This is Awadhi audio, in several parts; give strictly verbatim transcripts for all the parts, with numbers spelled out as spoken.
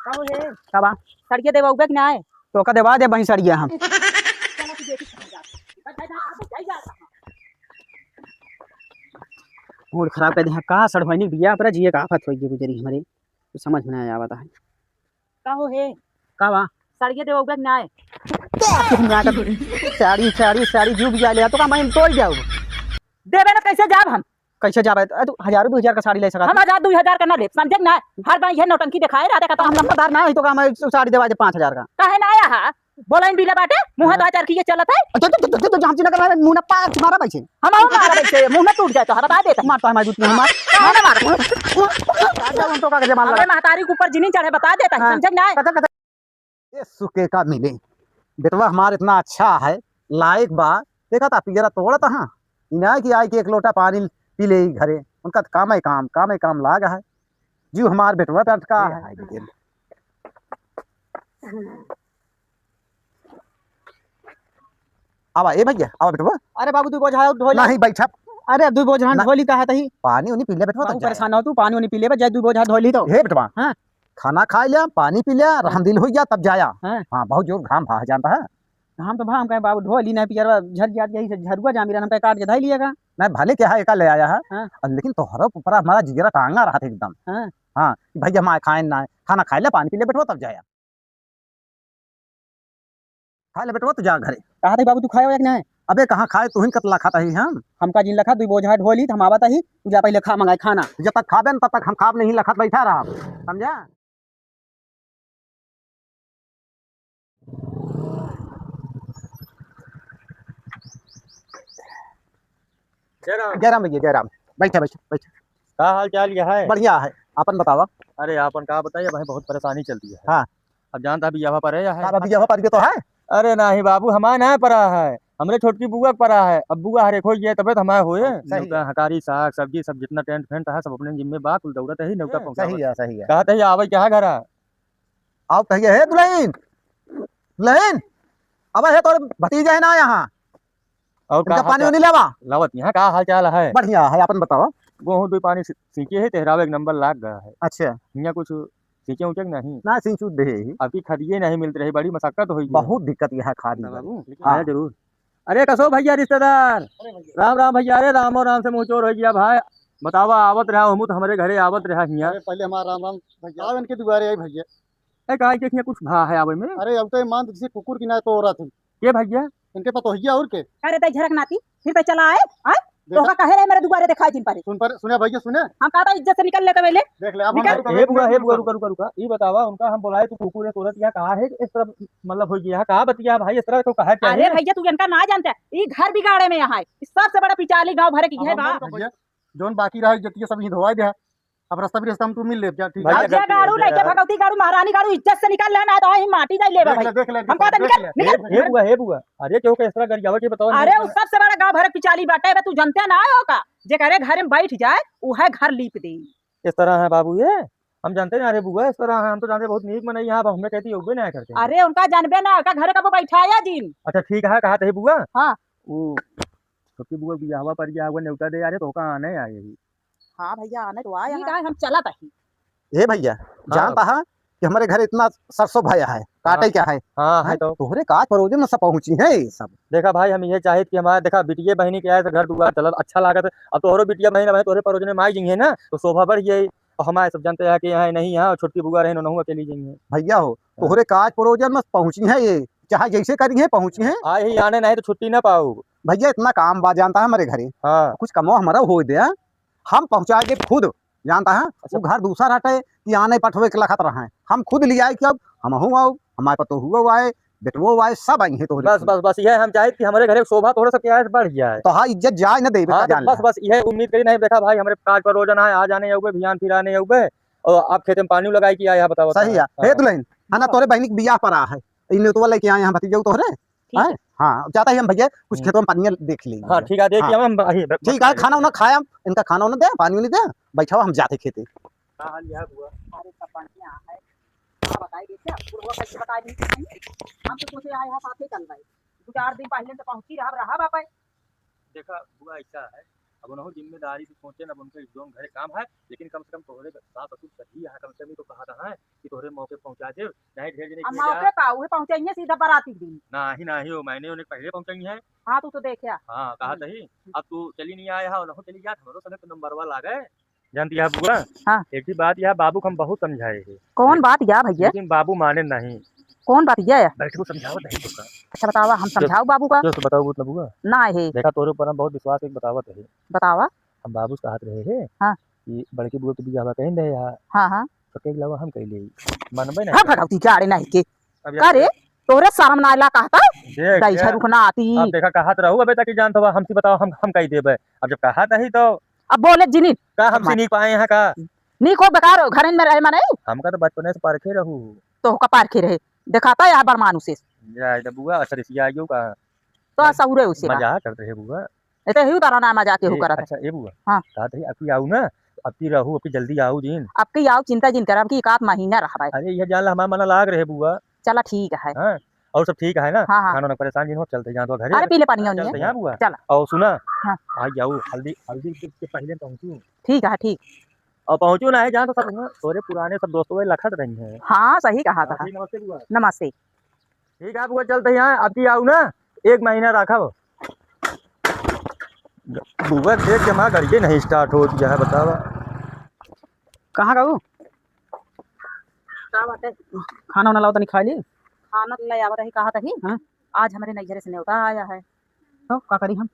का हो हे? का बा? सड़िया देवाउबे कि नाय? तोका देवा देबही सड़िया हम। चला तू देखी कहाँ जात है। मूड खराब कर दिहा। का सड़वाइनी बिया पर जिए का आफत होई गुजरी हमरे। कुछ समझ में ना आवत है। का हो हे? का बा? सड़िया देवाउबे कि नाय? साड़ी, साड़ी, साड़ी जो बिया ले, तोका मैं तोड़ जाऊ। देबे ना, कैसे जाब हम? कैसे जाबे? अ, तू हजारों दो हजार का साड़ी ले सकत हम। हजार दो हजार का ना लेब, समझे कि ना? हर बार ये नौटंकी दिखाए रहते का, तो हम हम नंबरदार ना है, तो का मैं साड़ी देवा दे पाँच हजार का। काहे ना आया हा? बोला इन बिला बाटे, मुँह हाँ। तो चरखी के चलत है। अच्छा, तो, तो, तो, तो, हम चिन्ह कर मुँह ना पार मारा पैसे। हम आऊ मारा पैसे, मुँह ना टूट जाए तो, हाँ, बता देता। मार तो हमारी जूती, मार। काहे ना मारा? राजा उन तो का के जमाल हमरे लगा। महतारी के ऊपर जिनी चढ़े, बता देता है, हाँ। समझे कि ना? कदम, कदम। ये सुके का मिले, बेटवा हमार इतना अच्छा है, लायक बा, देखा था पियरा तोड़त हाँ, इनाय की आय के एक लोटा पानी पी ले घरे, उनका तो काम है काम, काम है काम लाग है, जीव हमार बेटवा पे अटका ये है। हाय गेल। आवा, ए भैया, आवा बेटवा। अरे बाबू, दू बोझा ढोली। नहीं, बैठा। अरे, दू बोझा ना। ढोली कहा तही। पानी उनी पी ले बेटवा, बाबू, तब जाया। परेशान हो तू, पानी उनी पी ले, बस जाए दू बोझा ढोली तो। हे बेटवा। हाँ। खाना खाय ल्या, पानी पी ल्या, रहम दिल होई जा, तब जाया। हाँ। हाँ, बहुत जोर घाम भा, जानता है। घाम तो भा, हम कहे, "बाबू, ढो ली, नहीं पियरवा झर जात, यही से झरुआ जामी रहन, हम कहे, काट के धई लिएगा।" नहीं, भले क्या है, एका ले आया है। हाँ। और लेकिन तोहरा ऊपर हमारा जिगरा टांगा रहा था एकदम। हाँ। हाँ, कि भैया, हम आए खाए ना, खाना खाय ल्या, पानी पी ल्या, बेटवा, तब जाया। खाय ल्या बेटवा, तू जा घरे। कहा था बाबू, तू खाए हो या कि नहीं? अबे, कहाँ खाए, तू ही कतला खाता ही हम। हमका जिन लखा, दू बोझा ढोली, तो हम आवत ही, तू जा पहले खा, मंगाए खाना। जब तक खाबे न, तब तक हम खाब नहीं लखत बैठा रहा, समझा? जय राम। जय राम भैया, जय राम। बैठा, बैठा, बैठा। का हाल चाल ये है? बढ़िया है, आपन बतावा। अरे, आपन का बताइए भाई, बहुत परेशानी चलती है। हाँ। अब जानता भी यहाँ पर है, या है? का बा, बियाह पर के तो है? अरे नाही बाबू, हमार ना परा है, हमरे छोटकी बुआ के परा है। अब बुआ हरेक हो गया, तबे तो हमार होए। हाँ, सही नेवता, है। हकारी, साग, सब्जी, सब जितना टेंट फेंट है, सब अपने जिम्मे बा, कुल दौड़त है, नेवता हाँ, पहुँचावत। सही है, सही है। कहत है, "आवे क्या है घरा?" आओ कहिए, "हे दुल्हन, दुल्हन, अब है तोरे भतीजा है ना यहाँ, और का इनका हाल पानी चाल? उनी लावा।" लावत यहाँ का हाल चाल है? बढ़िया है, आपन बतावा। गोहूँ दो पानी सी-, सींचे है, तेहराव एक नंबर लाग गया है। अच्छा। यहाँ कुछ सींचे उंचे कि नहीं? ना, सींच उच दे ही। अबकी खदिये नहीं मिलत रही, बड़ी मशक्कत होई है। बहुत दिक्कत यहाँ खादी ना बा। बाबू, हाँ। आया जरूर। अरे कसो भैया रिश्तेदार, अरे भैया। राम राम भैया, अरे रामो राम से मुँह चोर हो गया भाई। बतावा, आवत रहा, हमू तो हमरे घरे आवत रहा हियाँ। अरे पहले हमारा राम राम भैया, आओ इनके दुआरे आई भैया। ए, काहे के हियाँ कुछ भा है आवे में? अरे अब तो ये मान जैसे कुकुर की ना तो औरत है। के भैया? इनके पतोहिया और के? अरे तै झरक नाती, फिर तै चला आए, आए? देखा। तोहका कहे रहे मेरे दुआरे दिखाई जिन पारे। सुन पर, सुने भैया, सुने। हम कहता इज्जत से निकल लेते पहले। देख ले, अब हम निकल। रुको, हे बुआ, हे बुआ, रुको, रुको, रुको। ई बतावा, उनका हम बोलाए, तू कुकुर है, तोरत या कहा है, इस तरह मतलब हो गया, कहा बतिया भाई, इस तरह को कहा क्या अरे है? भैया, तू इनका ना जानते, ई घर बिगाड़े में यहाँ है, ई सबसे बड़ा पिचाली गाँव भरे की अब है हम बा। रुको भैया, जौन बाकी रहा इज्जतिया सब यहीं धोवाई दे। अब रास्ता भी रास्ता हम तू मिल ले जा, ठीक है? भैया, अब जे गलती गाड़ू हो गया। लेके भगवती गाड़ू, महारानी गाड़ू, इज्जत से निकल लेना, तो ही माटी जाई लेबे देख भाई। ले, देख ले, हम कहते देख निकल, ले। निकल। हे, हे बुआ, हे बुआ, अरे केहू के इस तरह गरियावे के बतावा अरे, नहीं। उ सबसे बड़ा गाँव भर के पिचाली बाटे, बे तू जनते ना हो का? जेकरे घर में बैठ जाए, उहे घर लीप दे। इस तरह है बाबू ये, हम जानते ना रे बुआ, इस तरह है, हम तो जानते बहुत नीक मनई यहाँ, अब हमें कहती उबे ना करते। अरे, उनका जानबे ना, उनका घर कबो बैठाया जिन। अच्छा ठीक है, कहा थे बुआ? हाँ। वो छोटी बुआ बियाहवा पर गया, वो नेवता दे आ रहे, तो ओका आने आए ही। हाँ भैया, आने तो आया ठीक है। है, हम चलत ही। ए भैया, हाँ। जानता है कि हमरे घर इतना सरसों भया है, काटे हाँ। क्या है? हाँ, है हैं? तो। तोहरे काज परोजन में सब पहुँची है ये सब। देखा भाई, हम ये चाहित कि हमारे, देखा, बिटिये बहिनी के आए तो घर दुआर चलत अच्छा लागत है। अब तोहरो बिटिया बहिन, अब तोहरे परोजन में आई जइहे ना, तो शोभा बढ़ जाई। और हमारे सब जानते हैं कि यहाँ नहीं, यहाँ छोटकी बुआ रहे, नोनहु अकेली जइहे। भैया हो, हाँ। तोहरे काज परोजन में पहुँची है ये, चाहे जैसे करी है, पहुँची है। आए ही आने नहीं तो छुट्टी ना पाऊ। भैया, इतना काम बा जानता है हमरे घरे। हाँ। कुछ कमो हमारा हो दे, हाँ? हम पहुँचाए दे खुद, जानता है? अच्छा। वो घर दूसरा हटे कि आने पठवे के लखत रहे। हम खुद ले आए कि अब हमहू आओ, हमारे पतोहुओ आए, बेटवो आए, सब आई हैं तोहरे बस, घर। बस, बस, यह हम चाहित कि हमरे घरे शोभा थोड़ा सा क्या है, बढ़ जाए। तो हाँ, इज्जत जाए न देबे हाँ, का तो जान बस, ले। बस, यह उम्मीद करी नहीं, देखा भाई, हमरे काज परोजन आए, आ जाने अउबे, भियान फिर आने अउबे, और आप खेते में पानी लगाई कि आए, बताओ, सही बताओ। है। हाँ। हे दुल्हन, है ना, हाँ। तोरे बहनी के बियाह पर आ है, ई नेवतवा लेके आए हैं भतीजा तोहरे। ठीक हैं? है। हाँ, जाता ही हम भैया, कुछ हम्म। खेतों में पानी देख लेंगे। हाँ, ठीक है, देख हाँ। लिया हम, हाँ, ठीक है, खाना उना खाया, इनका खाना उना दे, पानी उनी दे, बैठाओ, हम जाते खेते। का हाल है बुआ? अरे, सब बढ़िया है। का बताई बेटा, बुढ़वा कैसे बताई नहीं कुछ नहीं। हम तो सोचे आए हैं साथे चल रहे। दो चार दिन पहले तो पहुंची रहा, रहा बापा। देखा बुआ, ऐसा है, अब उनहु जिम्मेदारी से सोचे, अब उनके जौन घरे काम है, लेकिन कम से कम तोहरे सास ससुर सही है, कम से कम ई तो कहत है कि तोहरे मौके पहुँचा देब, नहीं ढेर जने अब के मौके जा। पा उहे पहुँचाइए सीधा बाराती के दिन। नाही, नाही, वो मैंने उन्हें पहले पहुँचाई है। हाँ, तू तो देखे। हाँ, कहा हम्म। तही। अब तू चली नहीं आया है, उनहु चली जात, हमरो संगे तो नंबरवा लागे। जानती है बुआ, हाँ। एक ही बात यह बाबू को हम बहुत समझाए हैं। कौन बात या भैया? लेकिन बाबू माने नहीं। कौन बात या है? बैठ के समझावत है तोका। अच्छा बतावा, हम जो समझाओ बाबू का? जो तो बताओ बुआ। ना है। देखा तोरे ऊपर हम बहुत विश्वास एक बतावत है। बतावा। हम बाबू से कहत रहे हैं हाँ। कि बड़की बुआ के बियाह कहीं दे यार। हाँ, हाँ। तो कह लगा हम कह ले। मानबे नहीं हाँ, करत। भगवती के आड़े नहीं के। अब का रे? यार तोहरे शर्म ना आइला कहता? देख, दाई देख। झरुक ना आती। अब देखा कहत रहू अबे तक जानत हवा, हमसे बताओ, हम, हम कही देबे। अब जब कहत ही तो अब बोले जिनी। का हमसे नीक पाए यहाँ का? नीक हो बेकार हो, घर में रहे माने? हमका तो बचपने से परखे रहू। तो का परखे रहे? देखाता यहाँ बड़ मानुष है। या, ये बुआ, अच्छा रिसिया आइयो का? तो सहुरे उसे बा। मजाक करत रहे बुआ। ए, तो ही उतारा ना मजाक केहू ए, करत है। अच्छा, ए बुआ, हाँ। कहत है, अबकी आऊ ना, अबकी रहू, अबकी जल्दी आऊ जिन। अबकी आऊ, चिंता जिन कर, अबकी एक आध महीना रहबे। अरे, यह जान ला, हमार मना लाग रहे बुआ। चला, ठीक है। हाँ, और सब ठीक है ना? हाँ, हाँ। खाना वाना परेशान जिन हो, चलते जान तो घरे। अरे, पी ले पानी, हाँ, और चलते नहीं। जान बुआ। चला। और सुना, हाँ। आ जाऊ, हल्दी, हल्दी के, के पहले पहुँचू। ठीक है, ठीक। और पहुँचू ना है, जान तो सब, हाँ, तोरे पुराने सब दोस्तों लखट रही हैं। हाँ, सही कहा हाँ, था। ठीक, नमस्ते बुआ। नमस्ते। ठीक है, बुआ, चलते हैं, अबकी आऊ ना, एक महीना रखब। बुआ देख के हमार गाड़िए नहीं start होत है, बतावा। कहाँ का वो? का बाटे? खाना वाना लाओ तनी खाई ली। खाना तो ले आवत ही, कहा तही। हाँ? आज हमरे नैहरे से नेवता आया है। तो का करी हम?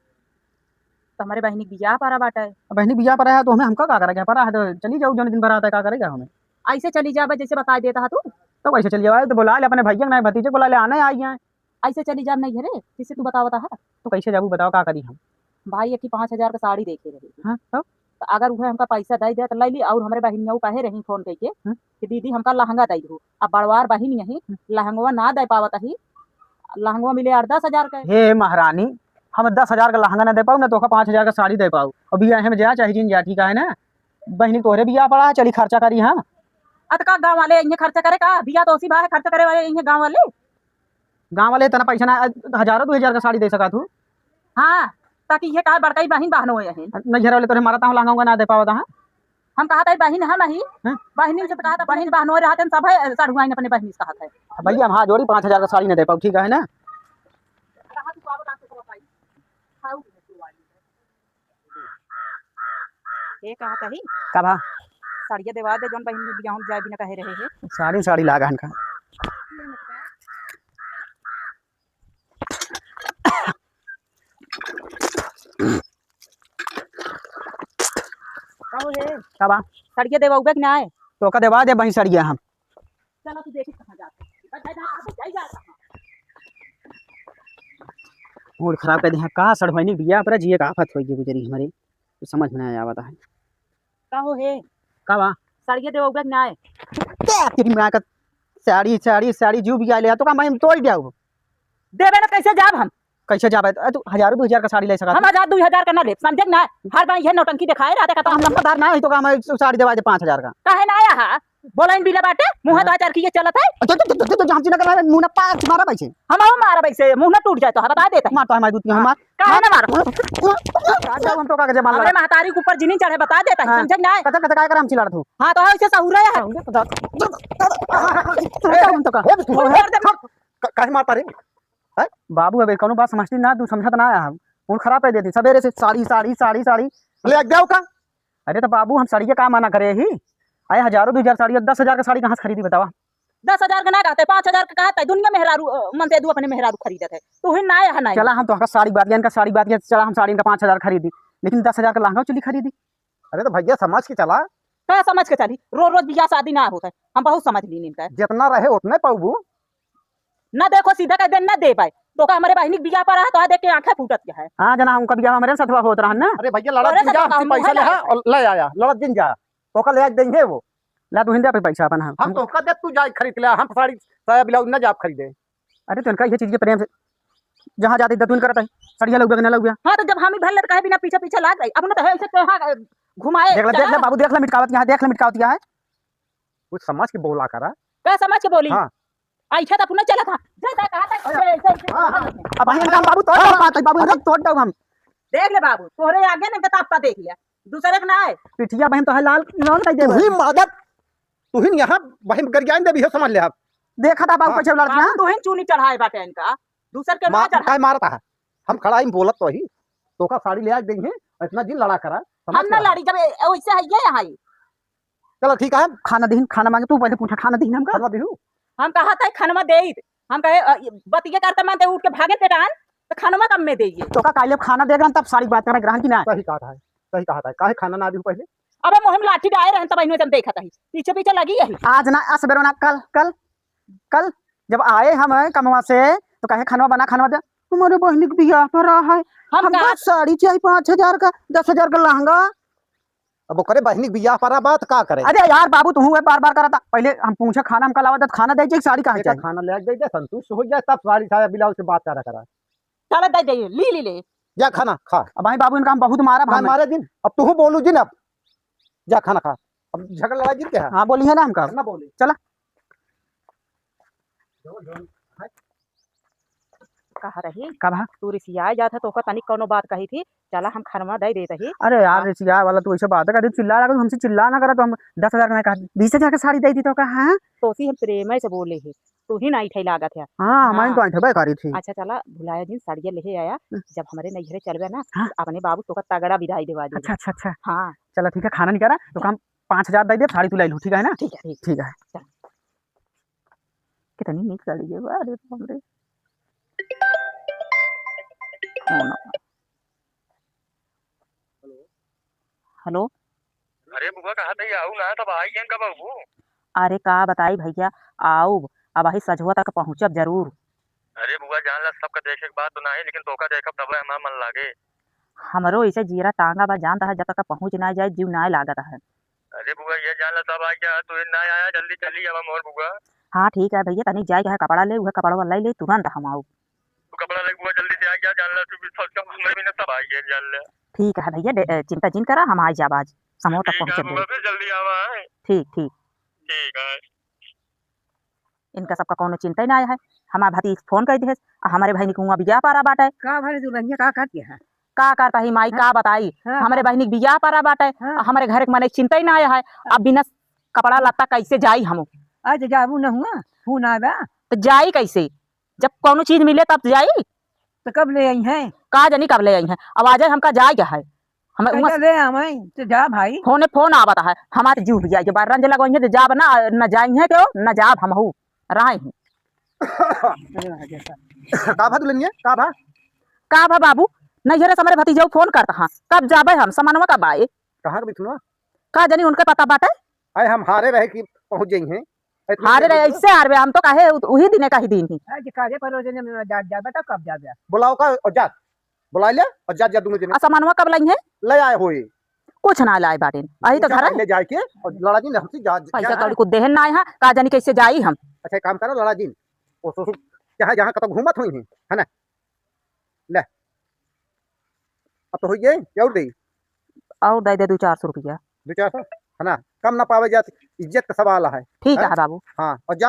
तो हमरे बहिनी के बियाह परा बाटे। अब बहिनी के बियाह परा है तो हमें, हमका का करेगा? परा है तो चली जाऊ, जौन दिन बारात है, का करेगा हमें? ऐसे चली जाबे जैसे बताई देता है तू। तो कैसे चली जाबे? तो बुला ले अपने भैया के ना, भतीजे को बुला ले, आने आई हैं। ऐसे चली जाब नैहरे, जैसे तू बतावता है। तो कैसे जाबू बताओ, का करी हम? भाई एक ही पाँच हजार का साड़ी देखे रहे। हाँ, तो? तो अगर उहे हमका पैसा दे दे तो ले ली, और हमरे बहिनिया कहे रही फोन करके हाँ? कि दीदी हमका लहंगा दे दो। अब बड़वार बहिन यही हम्म। लहंगवा ना दे पावत ही, लहंगवा मिले आठ दस हजार का। हे महारानी, हम दस हजार का लहंगा ना दे पाऊ, ना तोहका पाँच हजार का साड़ी दे पाऊ। अब बियाह में जा चाहे जिन जा, ठीक है ना? बहिनी तोहरे बियाह परा है, चली खर्चा करी, हाँ? अत का गाँव वाले इन्हें खर्चा करे का? बियाह तो उसी भाई खर्चा करे वाले इन्हें गाँव वाले। गाँव वाले इतना पैसा ना, हजारों दो हजार का साड़ी दे सका तू। हाँ, ताकि ये कहा बड़काई बहिन बहनो है। नैहर वाले तोरे मारता हूँ, लहंगा उंगा ना दे पावत, हाँ? हम कहा था बहिन है नहीं, हाँ? बहिनी से तो कहा था बहिन बहनो रहते हैं, सब है, सड़ुआइन अपने बहिनी से कहा था। भैया हम हाथ जोड़ी, पाँच हजार का साड़ी ना दे पाऊ, ठीक है ना? कहा तू पावत, आपको पता ही। खाऊ भी नहीं तू आई। ए, कहा तही? का बा? साड़िया देवा दे, जौन बहिन बियाह में जाए बिना कहे रहे है। साड़ी, साड़ी लागा हन का। का हो हे? का बा? साड़िया देवा उबे कि ना आए? तो का देवा दे बहिन साड़िया हम। चला तू देखी कहाँ जात है। बस भाई, भाई, भाई, जाई जात है। मूड खराब कर दिया। का सड़भैनी बिया पर जिए का आफत होई गुजरी हमरे। कुछ समझ में ना आवत है। का हो हे? का बा? साड़िया देवा उबे कि ना आए? क्या तेरी माँ का साड़ी, साड़ी, साड़ी जू बिया ले आ, तो का मैं तोड़ दिया वो? देबे ना, कैसे जाब हम? कैसे जाबे? अ, तू हजारों दो हजार का साड़ी ले सका हम तू। हजार दो हजार का ना लेब, समझे ना? हर बार ये नौटंकी दिखाए रहते का तो हम हम नंबरदार ना है तो का हमें साड़ी देवा दे पाँच हजार का। काहे ना आया हा? बोला इन बिला बाटे, मुँह हाँ। तो आचार किए चलत है। तो, तो, तो, तो, तो, हम चिन्ह करना है, मुँह ना पार मारा पैसे। हम आओ मारा पैसे, मुँह ना टूट जाए तो, हाँ, बता देता है। मार तो हमारी दूती हाँ। हमार। काहे ना मारा? काट दो हम तो का के जमाल हमरे लगा। महतारी के ऊपर जिनी चढ़े, बता देता है, हाँ। समझे ना? कथा, कथा काय कर हम चिल्लात हो? हाँ, तो ऐसे सहूर है। हाँ, उनके पता। हम तो का। ए, छोड़ दे। क-, काहे मारता रे? हैं? बाबू, अब कौनो बात समझती ना, तू समझत ना आया हम। मूड खराब कर देती, सबेरे से साड़ी, साड़ी, साड़ी, साड़ी। ले, आ जाओ का? अरे तो बाबू, हम साड़ी के का मना करे ही? आए हजारों, दो हजार साड़ी, दस हजार का साड़ी कहाँ से खरीदी बतावा? दस हजार का ना कहते, पाँच हजार का कहते, दुनिया मेहरारू, अ, मन से दू अपने मेहरारू खरीदत है। तू ही ना आया है, ना चला, हम तो साड़ी बात, इनका साड़ी बात, चला, हम साड़ी इनका पाँच हजार खरीदी, लेकिन दस हजार का लहंगा चुली खरीदी। अरे तो भैया, समझ के चला। का समझ के चली? रोज रोज बियाह शादी ना होत है, हम बहुत समझ लीन इनका। जितना रहे उतने पाउबू। ना देखो, सीधा कह दे, ना दे पाए। तो का हमरे बहिनी के बियाह पर रहा, तो देख के आंखें फूटत क्या है? हाँ, जना उनका बियाह हमरे साथ हुआ होत रहा ना। अरे भैया, लड़त तोरे दिन से जा, तो हमसे काम पैसा है ले, हाँ, यार। और ले आया, लड़त दिन जा। तो का ले आज देंगे वो। ला तू हिंदा पे पैसा अपन, हाँ। हम तो का दे, तू जा खरीद ले, हम साड़ी, साया, ब्लाउज ना जाब खरीदे। अरे तो इनका ये चीज के प्रेम से जहाँ जाते दतुन करत है, सड़िया लउबे के ना लउबे। हाँ, तो जब हम ही भर ले तो काहे बिना पीछे पीछे लाग रही? अब ना तो है ऐसे तो हाँ, घुमाए देख ले, देख ले चला। बाबू, देख ले मिटकावत यहाँ, देख ले मिटकावत यहाँ है। कुछ समझ के बोला करा। का समझ के बोली? हाँ। ऐसे तो अपने चला था। जैसा कहा था, अरे, ऐसे, ऐसे, ऐसे हाँ, हाँ। कहा था। अब भाई इनका बाबू तोड़ दो, बात है, बाबू इनका तोड़ दो हम। देख ले बाबू, तोहरे आगे नहीं तो आपका देख लिया, दूसरे के ना आए। पिठिया बहन तो है लाल, लाल नहीं देबे। तुही मादर, तुही यहाँ बहन गरियान देबी हो, समझ ले आप। देखा था बाबू हाँ। कैसे लड़त बाबू, ना। तुही चूनी चढ़ाए बाटे इनका, दूसर के ना मार, चढ़ाए। काय मारता है? हम खड़ा ही बोलत तो ही, तोका साड़ी ले आ देंगे, इतना जिन लड़ा करा, समझ हम ना करा। लड़ी, जब ए-, वैसे है ये यहाँ ही। चलो ठीक है। खाना दीन, खाना मांगे, तू पहले पूछा, खाना दीन हमका? खाना दीहू? हम कहा था खानवा दे, हम कहे, अ, बतिया करता मन ते उठ के भागे पेटान, तो खानवा कब में देइए? तोका काले खाना देगा तब साड़ी बात करा, ग्रहण की ना। सही कहा था, सही कहा था। काहे खाना ना दीहू पहले? अबे मुँह में लाठी डाए रहन, तब इन्हों जब देखा था, पीछे पीछे लगी है। आज ना, असबेरो ना, कल, कल, कल जब आए हम कमवा से, तो कहे, "खानवा बना, खानवा दे।" हमारे बहिनी के बियाह परा है, हम हमका का साड़ी चाहिए पाँच हजार का, दस हजार का लहंगा। अब ओकरे बहिनी के बियाह परा बात का करे? अरे यार बाबू, तू हुए बार बार करता। पहले हम पूछे, खाना हमका लावा दे, खाना दे, चाहिए साड़ी काहे देखा, चाहिए? खाना ले दे दे, संतुष्ट हो जाए, तब साड़ी साया ब्लाउज से बात करा करा। चल दे दे, ली, ली ले। जा खाना खा। अब भाई बाबू, इनका हम बहुत मारा ना भाई। मारे जिन, अब तू बोलू जिन, अब जा खाना खा। अब झगड़ा लड़ाई जिन क्या है? हाँ, बोली है ना हमका। ना बोली। चला। कहा रही? का भा? तू रिसियाए जात है, तोका तनिक कौनो बात कही थी, चला हम खनवा दे देत ही। अरे यार, हाँ। रिसियाए वाला तू ऐसे बात है, कभी चिल्ला लगा, हमसे चिल्ला ना करा, तो हम दस हजार का नहीं कहा, बीस हजार का साड़ी दे दी तो का, हाँ? तोसी हम प्रेम से बोले ही, तू ही ना इठे लागत है। हाँ, हमारी हाँ। तो ऐठबे करी थी। अच्छा चला, भुलाया जिन, साड़िया लेहे आया, हम्म। जब हमरे नैहरे चलबे ना, हाँ। तो अपने बाबू तोका तगड़ा बिदाई देवा दे। अच्छा, अच्छा, अच्छा। हाँ। चला ठीक है, खाना निकाला, तो चल। हम पाँच हजार दे दे, साड़ी तू ले लू, ठीक है ना? ठीक है, ठीक। ठीक है। चल। कितनी नीक साड़ी है, वाह रे बाप रे। कौन? हेलो। अरे बुआ, कहा थे आऊ ना, तब आई हैं कब आऊ? अरे का बताई भैया, आऊ अब अही सझवा तक पहुँचब जरूर। अरे बुआ, जान ला, सबका देखे के बात तो ना है, लेकिन तोका देखब तब हमार मन लागे। हमरो इसे जीरा टांगा बा, जानता है, जब तक पहुँच ना जाए, जीव ना लागत है। अरे बुआ, ये जान ला, सब आ गया, तू ना आया, जल्दी चली आवा मोर बुआ। हाँ, ठीक है भैया, तनी जाए के है कपड़ा ले, उहे कपड़वा ले ले, तुरंत हम आऊ। तू कपड़ा ले बुआ, जल्दी से आ गया, जान ला, तू भी सब, सब हमरे भी ना सब आ गया, जान ला। ठीक है भैया, डे-, ए, चिंता जिन करा, हम आ जाब आज, समोर तक ठीक है पहुँचब बुआ, बोल। फिर जल्दी आवा, हैं? ठीक, ठीक। ठीक है। इनका सबका कौनो चिंता ही ना है। हमार भतीज फोन कर दिहे, आ हमरे बहिनी के हुआं बियाह पारा बाटे। का भरे दुल्हनिया का करती है? का करता ही माई, हाँ। का बताई? हाँ, हमरे हाँ। बहिनी के बियाह पारा बाटे, हाँ। आ हमरे घर के मने चिंता ही ना है। अब बिना कपड़ा लत्ता कैसे जाई हम? आज जाबू न हुआ, फोन आवा। तो जाई कैसे? जब कौनो चीज मिले तब जाई। तो कब ले आई हैं? का जानी कब ले आई हैं। अब आ जाए, हमका जाए के है। हमें कैसे उहाँ ले आवे? तो जा भाई। फोने फोन आवत है, हमार जीव भी आई, जब रंज लगवाई है तो जाब ना, न जाई है क्यों, न जाब हमहू, रहे हैं। अरे वाह, जैसा। का भा दुल्हनिया, का भा? का भा बाबू, नैहरे से हमरे भतीजा फोन करता हाँ, कब जाबे हम, समानवा कब आए? कहाँ के मिथुनवा? का जानी उनके पता बाटे? आए हम हारे रहे कि पहुँच जाई हैं। इतनी हारे देर रहे, में ऐसे हारबे, हम तो कहे उ-, उही दिने का ही दिन ही। आज काहे परोजन में जा, जा बेटा, कब जा, जा? बुलाओ का और जा, बुला ले और जा, जा दोनों जने। आ सामानवा कब लाई है? ले आए होए। कुछ ना लाए बाटेन, अही तो घर है। ले जाए के और लड़ा जी ने हमसे जा, पैसा जा। कौड़ी को देहन ना आए हैं, का जानी कैसे जाई हम। अच्छा, एक काम करो लड़ा जी, वो ससुर चाहे जहाँ कतौ घूमत होई हैं, है ना? ले। अब तो होई गए, क्या और देई? और दे दे दो चार सौ रुपया। दो चार सौ? है ना? कम ना पावे जात, इज्जत का सवाल है। ठीक हैं? है बाबू। हाँ, और जा।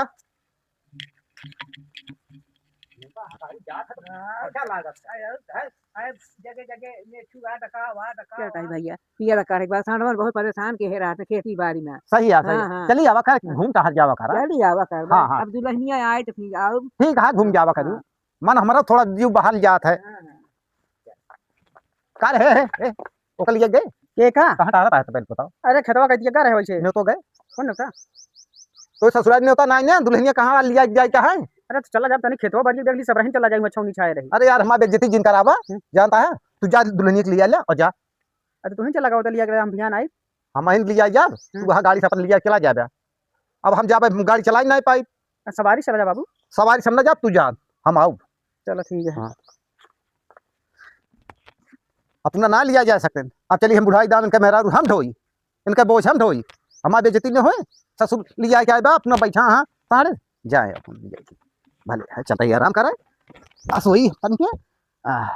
अच्छा लागत है। जगह जगह ये छुआ डका, वहाँ डका, क्या कही वहाँ। भैया, पिया डका एक बार सांडवन बहुत परेशान के है रात में खेती बाड़ी में। सही है, सही हाँ, है। हाँ। चली आवा कर, हाँ। घूम टहल जावा कर। चली आवा कर, हाँ, हाँ। अब दुल्हनिया आए तो फिर आओ। ठीक है, घूम जावा करू। हाँ। मन हमारा थोड़ा जीव बहल जात है। हाँ, हाँ। का रे, हे, हे, हे, ओकर लिए गए? के का? कहाँ टहलत है, पहले बताओ। अरे, खेतवा कह दिया, का रहे वैसे? न्योतो गए? कौन न्योता? तो ससुराल न्योता ना है ना, दुल्हनिया कहाँ लिया जाए, क्या है? अरे, तो चला जाब, तनी खेतवा बाड़ी देख ली, सब रहीन चला जाए, छौनी छाए रही। अरे यार, हमार बेइज्जती जिन करावा, हम्म। जानता है? तू जा दुल्हनिया के लिया ले और जा। अरे, तू ही चला गवा, तो लिया के हम बिहान आई। हम ही लिया जाब, तू हम्म। वहाँ गाड़ी से अपन लिया चला जाबे। अब हम जाबे, हम गाड़ी चला ही नहीं पाई। आ, सवारी से चला जा बाबू। सवारी से हम ना जाब, तू जा, हम आउब। चलो ठीक है। हाँ। अपना ना लिया जा सकते। अब चलिए हम बुढ़ाई दाम इनका मेहरारू हम ढोई, इनका बोझ हम ढोई, हमार बेइज्जती न होए। ससुर लिया के आए बा, अपना बैठा हाँ, सारे जाए अपन लिया के। भले है, चलता ही आराम करे। बस वही तन के, आ,